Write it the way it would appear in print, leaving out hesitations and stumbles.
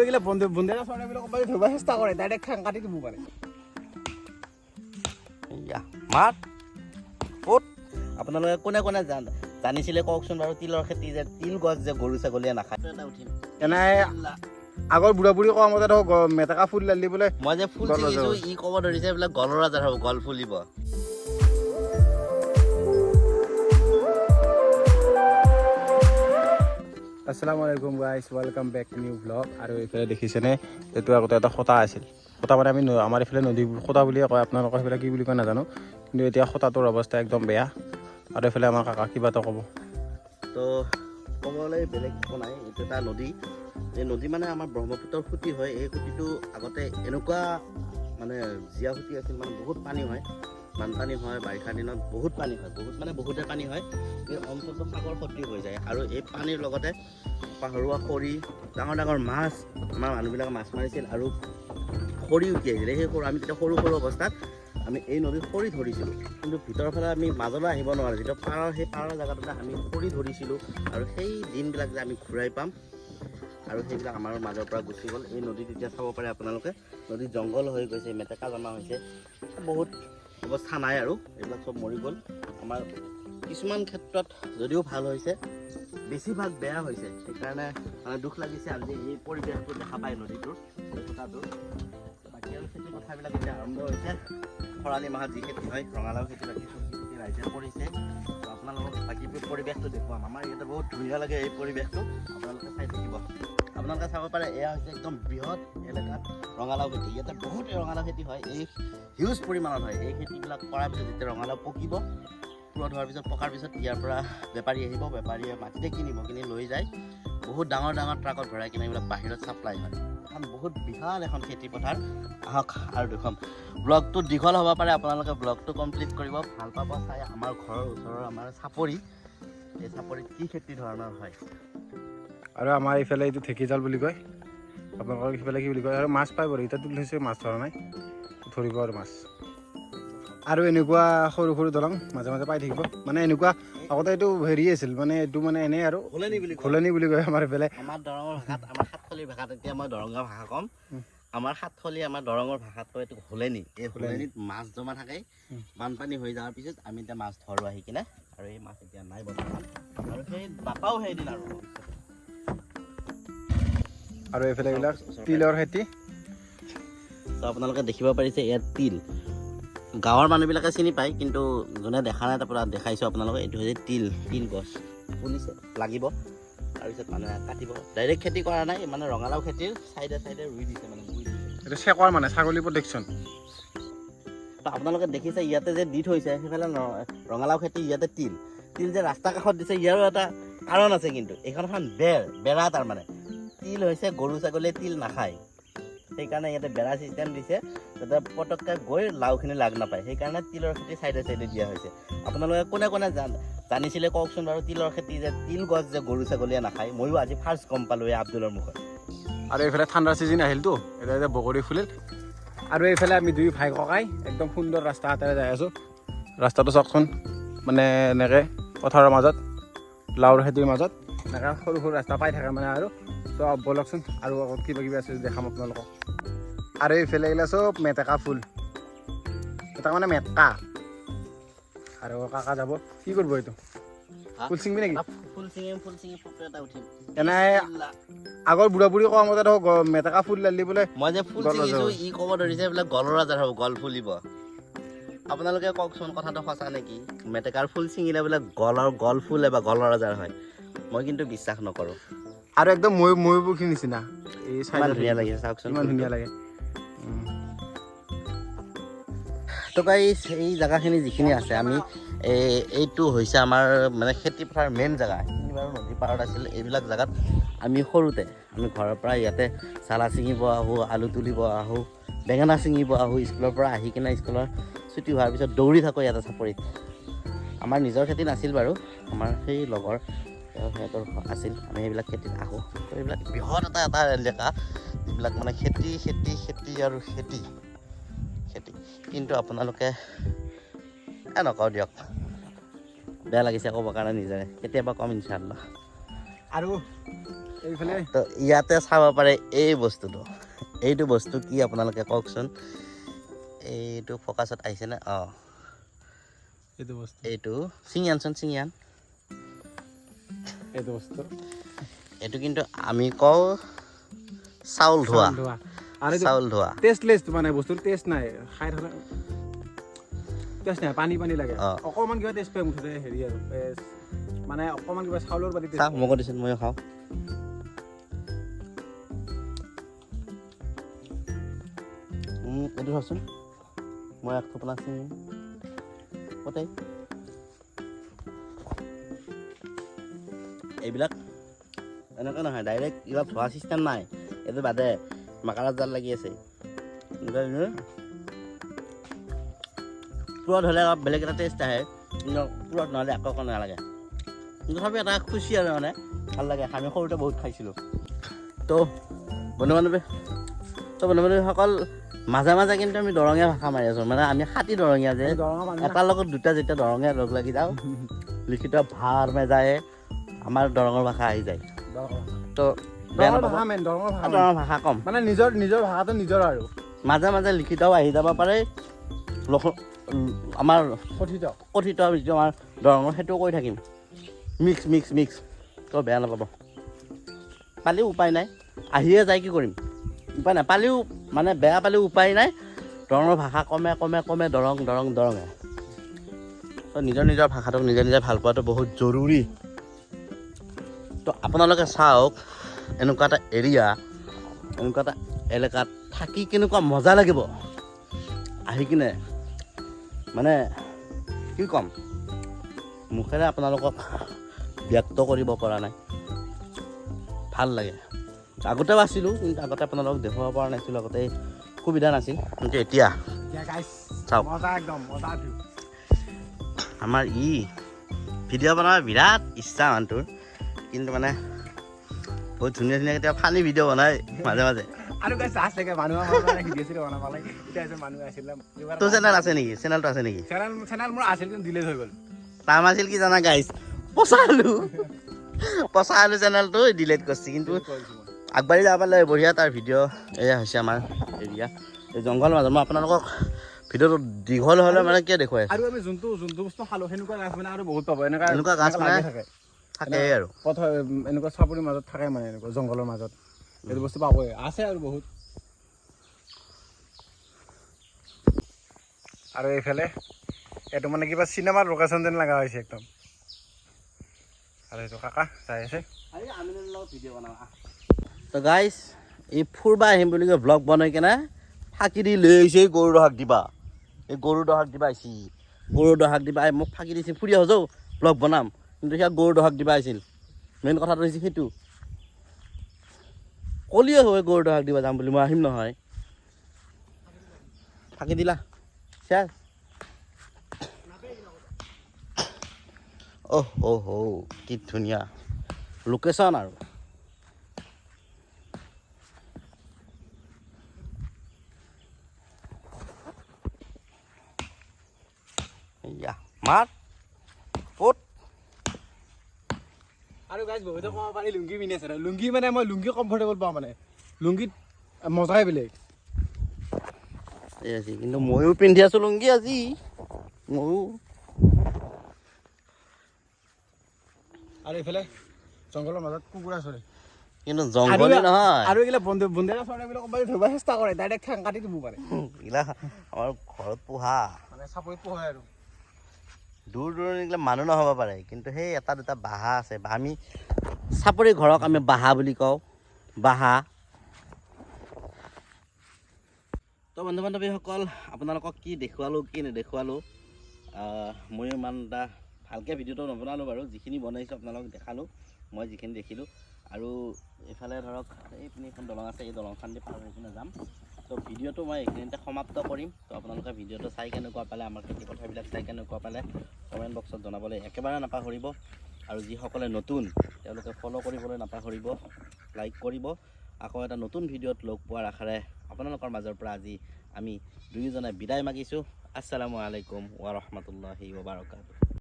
এইগিলা বন্ধু বন্ধুৰা চৰাইবিলাক ক'ৰবাত ধৰিব চেষ্টা কৰে, ডাইৰেক্ট ঠেং কাটি দিব পাৰে। ইয়া মাৰ ক'ত আপোনালোকে কোনে কোনে জানিছিলে কওকচোন বাৰু, তিলৰ খেতি যে তিল গছ যে গৰু ছাগলীয়ে নাখায়। এটা উঠিম। এনে আগৰ বুঢ়া বুঢ়ী কোৱা মতে ধৰক মেটেকা ফুল লালি বোলে। মই যে ফুল গল ছিঙিছো, ৰজা। ই ক'ব ধৰিছে বোলে গলৰ আজাৰ হ'ব, গল ফুলিব। আসসালামু আলাইকুম guys, welcome back to new blog. আৰু এইফালে দেখিছেনে, এইটো আগতে এটা খোটা আছিল। খোটা মানে আমি আমাৰ এইফালে নদী খোটা বুলিয়ে কয়, আপোনালোকৰ সেইফালে কি বুলি কয় নাজানো। কিন্তু এতিয়া খোটাটোৰ অৱস্থা একদম বেয়া। আৰু এইফালে আমাৰ কাকা কিবা এটা ক'ব। তো ক'বলৈ বেলেগ একো নাই, এইটো এটা নদী। এই নদী মানে আমাৰ ব্ৰহ্মপুত্ৰৰ সুঁতি হয়। এই সুঁতিটো আগতে এনেকুৱা মানে জীয়া সুঁতি আছিল, মানে বহুত পানী হয়, বানপানী হয়, বাৰিষা দিনত বহুত পানী হয়, বহুত মানে বহুতে পানী হয়। এই অঞ্চলটো সাগৰ সদৃশ হৈ যায়। আৰু এই পানীৰ লগতে পাহৰুৱা খৰি, ডাঙৰ ডাঙৰ মাছ, আমাৰ মানুহবিলাকে মাছ মাৰিছিল আৰু খৰি উঠি আহিছিলে। সেই সৰু আমি তেতিয়া সৰু সৰু অৱস্থাত আমি এই নদীত খৰি ধৰিছিলোঁ, কিন্তু ভিতৰৰ ফালে আমি মাজলৈ আহিব নোৱাৰোঁ। যিটো পাৰৰ, সেই পাৰৰ জেগাটোতে আমি খৰি ধৰিছিলোঁ। আৰু সেই দিনবিলাক যে আমি ঘূৰাই পাম, আৰু সেইবিলাক আমাৰ মাজৰ পৰা গুচি গ'ল। এই নদীত এতিয়া চাব পাৰে আপোনালোকে, নদীত জংঘল হৈ গৈছে, মেটেকা জমা হৈছে, বহুত অৱস্থা নাই আৰু এইবিলাক চব মৰি গ'ল। আমাৰ কিছুমান ক্ষেত্ৰত যদিও ভাল হৈছে, বেছিভাগ বেয়া হৈছে। সেইকাৰণে মানে দুখ লাগিছে আজি এই পৰিৱেশটো দেখা পায় নদীটোৰ, এই খুঁটাটোৰ। বাকী আৰু খেতি পথাৰবিলাক এতিয়া আৰম্ভ হৈছে। খৰালি মাহত যি খেতি হয়, ৰঙালাও খেতি, বাকী চব্জি খেতি ৰাইজে কৰিছে। তো আপোনালোকক বাকী পৰিৱেশটো দেখুৱাম। আমাৰ ইয়াতে বহুত ধুনীয়া লাগে এই পৰিৱেশটো, আপোনালোকে চাই থাকিব। আপোনালোকে চাব পাৰে, এয়া হৈছে একদম বৃহৎ এলেকাত ৰঙালাও খেতি। ইয়াতে বহুত ৰঙালাও খেতি হয়, এই হিউজ পৰিমাণত হয়। এই খেতিবিলাক কৰাৰ পিছত যেতিয়া ৰঙালাও পকিব, পূৰঠ হোৱাৰ পিছত, পকাৰ পিছত ইয়াৰ পৰা বেপাৰী আহিব, বেপাৰীয়ে মাটিতে কিনিব, কিনি লৈ যায়। বহুত ডাঙৰ ডাঙৰ ট্ৰাকত ভৰাই কিনে এইবিলাক বাহিৰত ছাপ্লাই হয়। এখন বহুত বিশাল এখন খেতি পথাৰ। আহক আৰু দেখুৱাম। ব্লগটো দীঘল হ'ব পাৰে, আপোনালোকে ব্লগটো কমপ্লিট কৰিব, ভাল পাব চাই। আমাৰ ঘৰৰ ওচৰৰ আমাৰ চাপৰি, এই চাপৰিত কি খেতি ধৰণৰ হয়। আৰু আমাৰ এইফালে এইটো ঢেকীজাল বুলি কয়, আপোনালোকৰ সিফালে কি বুলি কয়। আৰু মাছ পাই বাৰু, এতিয়া তুলিছে, মাছ ধৰা নাই, ধৰিব আৰু মাছ। আৰু এনেকুৱা সৰু সৰু দলং মাজে মাজে পাই থাকিব। মানে এনেকুৱা আগতে এইটো হেৰি আছিল, মানে এইটো মানে এনেই আৰু ঘোলেনি বুলি কয়। ঘোলনি বুলি কয় আমাৰ এইফালে। আমাৰ দৰঙৰ ভাষাত, আমাৰ সাতখলিৰ ভাষাত, এতিয়া মই দৰঙৰ ভাষা ক'ম। আমাৰ সাতখলি, আমাৰ দৰঙৰ ভাষাত কয় এইটো ঘোলেনি। এই ঘোলেনিত মাছ জমা থাকে। বানপানী হৈ যোৱাৰ পিছত আমি এতিয়া মাছ ধৰোঁ আহি কিনে। আৰু এই মাছ এতিয়া নাই বৰ্তমান, আৰু সেই নাপাওঁ সেইদিন আৰু ভৱিষ্যতে। আৰু এইফালে এইবিলাক তিলৰ খেতি। তো আপোনালোকে দেখিব পাৰিছে ইয়াত তিল। গাঁৱৰ মানুহবিলাকে চিনি পায়, কিন্তু যোনে দেখা নাই তাৰ পৰা দেখাইছোঁ আপোনালোকে। এইটো হৈছে তিল, তিল গছ ফুলিছে, লাগিব, তাৰপিছত মানুহে কাটিব। ডাইৰেক্ট খেতি কৰা নাই, মানে ৰঙালাও খেতিৰ চাইডে চাইডে ৰুই দিছে, মানে ৰুই দিছে। এইটো চেকৰ মানে ছাগলী প্ৰটেকশ্যন। তো আপোনালোকে দেখিছে ইয়াতে যে দি থৈছে, সেইফালে ৰঙালাও খেতি, ইয়াতে তিল। তিল যে ৰাস্তা কাষত দিছে, ইয়াৰো এটা কাৰণ আছে। কিন্তু এইখন এখন বেৰ, বেৰা, তাৰমানে তিল হৈছে, গৰু ছাগলীয়ে তিল নাখায়। সেইকাৰণে ইয়াতে বেৰা চিষ্টেম দিছে, যাতে পটককৈ গৈ লাওখিনি লাগ নাপায়। সেইকাৰণে তিলৰ খেতি চাইডে চাইডে দিয়া হৈছে। আপোনালোকে কোনে কোনে জানিছিলে কওকচোন বাৰু, তিলৰ খেতি যে তিল গছ যে গৰু ছাগলীয়ে নাখায়। ময়ো আজি ফাৰ্ষ্ট গম পালোঁ এই আব্দুলৰ মুখত। আৰু এইফালে ঠাণ্ডাৰ ছিজন আহিলতো, এতিয়া এতিয়া বগৰী ফুলিল। আৰু এইফালে আমি দুই ভাই ককাই একদম সুন্দৰ ৰাস্তা এটাৰে যাই আছোঁ। ৰাস্তাটো চাওকচোন, মানে এনেকৈ পথাৰৰ মাজত, লাওৰ খেতিৰ মাজত এনেকৈ সৰু সৰু ৰাস্তা পাই থাকে মানে। আৰু চব ব'লকচোন, আৰু আগত কিবা কিবি আছে দেখাম আপোনালোকক। আৰু এইফালে এইগিলা চব মেটেকা ফুল, মেটেকা মানে মেটকা। আৰু কাকা যাব, কি কৰিব এইটো? হা? ফুল ছিঙবি নেকি? ফুল ছিঙিম, ফুল ছিঙি ফটো এটা উঠিম। এনে আগৰ বুঢ়া বুঢ়ী কোৱা মতে ধৰক মেটেকা ফুল লালি বোলে। মই যে ফুল গল ছিঙিছো, ৰজা। ই ক'ব ধৰিছে বোলে গলৰ আজাৰ হ'ব, গল ফুলিব। আপোনালোকে কওকচোন কথাটো সঁচা নেকি? মেটেকাৰ ফুল ছিঙিলে বোলে গলৰ গল ফুলে বা গলৰ আজাৰ হয়। মই কিন্তু বিশ্বাস নকৰোঁ। আৰু একদম ময়ূৰ ময়ূৰপক্ষীৰ নিচিনা এই ইমান চাইডৰ ধুনীয়া লাগিছে, চাওকচোন। ইমান ধুনীয়া লাগে। তো গাইছ, এই জেগাখিনি যিখিনি আছে, আমি এইটো হৈছে আমাৰ মানে খেতি পথাৰ মেইন জেগা। সেইখিনি বাৰু নদী পাৰত আছিল। এইবিলাক জেগাত আমি সৰুতে আমি ঘৰৰ পৰা ইয়াতে চালা ছিঙিব আহোঁ, আলু তুলিব আহোঁ, বেঙেনা ছিঙিব আহোঁ। স্কুলৰ পৰা আহি কিনে, স্কুলৰ ছুটি হোৱাৰ পিছত দৌৰি থাকোঁ ইয়াতে চাপৰিত। আমাৰ নিজৰ খেতি নাছিল বাৰু, আমাৰ সেই লগৰ তেওঁ সিহঁতৰ আছিল, আমি সেইবিলাক খেতিত আহোঁ। তো এইবিলাক বৃহৎ এটা এটা এলেকা, যিবিলাক মানে খেতি খেতি খেতি আৰু খেতি খেতি। কিন্তু আপোনালোকে নকওঁ দিয়ক, বেয়া লাগিছে ক'বৰ কাৰণে নিজৰে। কেতিয়াবা ক'ম ইনশাল্লাহ। আৰু এইফালে তো ইয়াতে চাব পাৰে এই বস্তুটো, এইটো বস্তু কি আপোনালোকে কওকচোন। এইটো ফ'কাছত আহিছেনে? অঁ, এইটো বস্তু, এইটো ছিঙি আনচোন, ছিঙি আন এইটো বস্তু। এইটো কিন্তু আমি কওঁ চাউল ধোৱা। ধোৱা। আৰু চাউল ধোৱা টেষ্টলেছ, মানে বস্তুৰ টেষ্ট নাই, খাই থকা টেষ্ট নাই, পানী পানী লাগে। অঁ। অকণমান কিবা টেষ্ট পায় মুঠতে, হেৰি আৰু মানে অকণমান কিবা চাউলৰ পানী চাহ মোকো দিচোন, ময়ো খাওঁ। এইটো চাচোন, মই এক টোপোলা ছিঙিম ক'তে। এইবিলাক এনেকুৱা নহয়, ডাইৰেক্ট কিবা ধোৱা চিষ্টেম নাই। এইটো বাদে মাকাৰত জাল লাগি আছে। পুৰত হ'লে অলপ বেলেগ এটা টেষ্ট আহে, কিন্তু পুৰত নহ'লে একো একো নালাগে। কিন্তু তথাপিও এটা খুচি আৰু মানে ভাল লাগে। আমি সৰুতে বহুত খাইছিলোঁ। তো বন্ধু বান্ধৱী, তো বন্ধু বান্ধৱীসকল, মাজে মাজে কিন্তু আমি দৰঙীয়া ভাষা মাৰি আছোঁ। মানে আমি খাটি দৰঙীয়া যে, এটাৰ লগত দুটা যেতিয়া দৰঙীয়া লগ লাগি যাওঁ, লিখিত ভাৰ মেজায়ে আমাৰ দৰঙৰ ভাষা আহি যায়। তো দৰঙৰ ভাষা কম, মানে নিজৰ নিজৰ ভাষাটো নিজৰ, আৰু মাজে মাজে লিখিতও আহি যাব পাৰে। আমাৰ কথিত যিটো আমাৰ দৰঙৰ, সেইটোও কৈ থাকিম। মিক্স মিক্স মিক্স, তো বেয়া নাপাব। পালেও উপায় নাই, আহিয়ে যায়, কি কৰিম, উপায় নাই। পালেও মানে বেয়া পালেও উপায় নাই। দৰঙৰ ভাষা কমে কমে কমে দৰং দৰং দৰঙে। তো নিজৰ নিজৰ ভাষাটোক নিজে নিজে ভাল পোৱাটো বহুত জৰুৰী। তো আপোনালোকে চাওক, এনেকুৱা এটা এৰিয়া, এনেকুৱা এটা এলেকাত থাকি কেনেকুৱা মজা লাগিব আহি কিনে। মানে কি ক'ম, মুখেৰে আপোনালোকক ব্যক্ত কৰিব পৰা নাই। ভাল লাগে। আগতেও আছিলোঁ, কিন্তু আগতে আপোনালোকক দেখুৱাব পৰা নাছিলোঁ, আগতে সুবিধা নাছিল। কিন্তু এতিয়া চাওক, আমাৰ ই ভিডিঅ' বনাব বিৰাট ইচ্ছা মানুহটোৰ, কিন্তু মানে বহুত ধুনীয়া ধুনীয়া কেতিয়াবা ফানি ভিডিঅ' বনায় মাজে মাজে। তোৰ চেনেল আছে নেকি? চেনেলটো আছে নেকি? নাম আছিল কি জানা গাইজ? পচা আলু, পচা আলু চেনেলটো ডিলিট কৰিছে, কিন্তু আগবাঢ়ি যাব পাৰিলে বঢ়িয়া তাৰ ভিডিঅ'। এয়া হৈছে আমাৰ এৰিয়া, এই জংঘলৰ মাজত। মই আপোনালোকক ভিডিঅ'টো দীঘল হ'লে মানে কিয় দেখুৱাই আছোঁ। আৰু আমি যোনটো যোনটো বস্তু খালোঁ, সেনেকুৱা গাছ মানে আৰু বহুত পাব। এনেকুৱা গাছ মানে থাকে আৰু পথাৰ, এনেকুৱা চাপৰিৰ মাজত থাকে, মানে এনেকুৱা জংঘলৰ মাজত এইটো বস্তু পাবই আছে আৰু বহুত। আৰু এইফালে এইটো মানে কিবা চিনেমাৰ লোকেশ্যন যেন লগা হৈছে একদম। আৰু এইটো কাকা চাই আছে। তো গাইজ, এই ফুৰবা আহিম বুলি কৈ ব্লগ বনাই কেনে ফাঁকি দি লৈ আহিছে। এই গৰু দহাক দিবা, এই গৰু দহাক দিবা আহিছি, গৰু দহাক দিবা মোক ফাঁকি দিছে। ফুৰি আহো যাওঁ ব্লগ বনাম, কিন্তু সিয়াক গৰু দহাক দিবা আহিছিল। মেইন কথাটো হৈছে সেইটো কলিয়ে হৈ গৰু দহাক দিবা যাম বুলি, মই আহিম নহয়। ফাঁকি দিলা চেয়াৰ। অহ হ হৌ, কি ধুনীয়া লোকেশ্যন। আৰু মাৰ ক'ত। আৰু গাইজ, বহুতে ক'ব পাৰি লুংগি পিন্ধি আছে। লুংগি মানে মই লুংগি কমফৰ্টেবল পাওঁ, মানে লুংগিত মজাই বেলেগ। এই আজি কিন্তু ময়ো পিন্ধি আছোঁ লুংগি আজি ময়ো। আৰু এইফালে জংঘলৰ মাজত কুকুৰা চৰে, কিন্তু জংঘলী নহয়। আৰু এইগিলা বন্ধু বন্দেৰা চৰাই বিলাক ক'ৰবাত ধৰিব চেষ্টা কৰে, ডাইৰেক্ট ঠেং কাটি দিব পাৰে। এইগিলা আমাৰ ঘৰত পোহা, মানে চাপৰিত পোহা। আৰু দূৰ দূৰণিগিলা মানুহ নহ'ব পাৰে, কিন্তু সেই এটা দুটা বাহা আছে। আমি চাপৰি ঘৰক আমি বাহা বুলি কওঁ, বাহা। তো বন্ধু বান্ধৱীসকল, আপোনালোকক কি দেখুৱালোঁ কি নেদেখুৱালোঁ, ময়ো ইমান এটা ভালকৈ ভিডিঅ'টো নবনালোঁ বাৰু। যিখিনি বনাইছোঁ আপোনালোকক দেখালোঁ, মই যিখিনি দেখিলোঁ। আৰু এইফালে ধৰক এইপিনে এখন দলং আছে, এই দলংখন দি পাৰ হৈ কিনে যাম। তো ভিডিঅ'টো মই এইখিনিতে সমাপ্ত কৰিম। তো আপোনালোকে ভিডিঅ'টো চাই কেনেকুৱা পালে, আমাৰ খেতি পথাৰবিলাক চাই কেনেকুৱা পালে কমেণ্ট বক্সত জনাবলৈ একেবাৰে নাপাহৰিব। আৰু যিসকলে নতুন তেওঁলোকে ফ'ল' কৰিবলৈ নাপাহৰিব, লাইক কৰিব। আকৌ এটা নতুন ভিডিঅ'ত লগ পোৱাৰ আশাৰে আপোনালোকৰ মাজৰ পৰা আজি আমি দুয়োজনে বিদায় মাগিছোঁ। আসসালামু আলাইকুম ওয়া ৰাহমাতুল্লাহি ওয়া বাৰাকাতুহু।